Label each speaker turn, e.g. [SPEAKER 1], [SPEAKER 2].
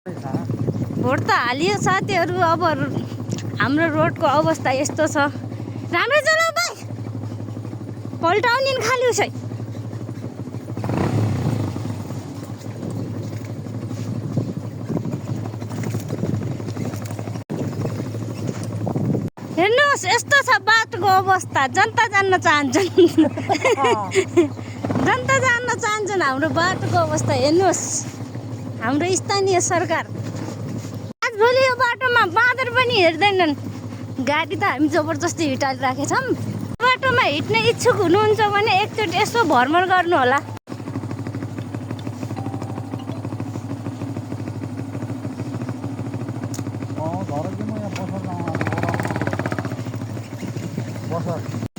[SPEAKER 1] Vote त हालियो साथीहरू। अब हाम्रो रोडको अवस्था यस्तो छ। राम्रो चलाऊ भाइ, पल्टाउने नि खाली उसै। हेर्नुहोस् यस्तो छ बाटोको अवस्था। जनता जान्न चाहन्छन् जनता जान्न चाहन्छन् हाम्रो बाटोको अवस्था। हेर्नुहोस् हाम्रो स्थानीय सरकार आजभोलि यो बाटोमा बाँदर पनि हेर्दैनन्। गाडी त हामी जबरजस्ती हिटालिराखेका छौँ। बाटोमा हिँड्ने इच्छुक हुनुहुन्छ भने एकचोटि यसो भ्रमण गर्नु होला।
[SPEAKER 2] घर चाहिँ म यहाँ बस्न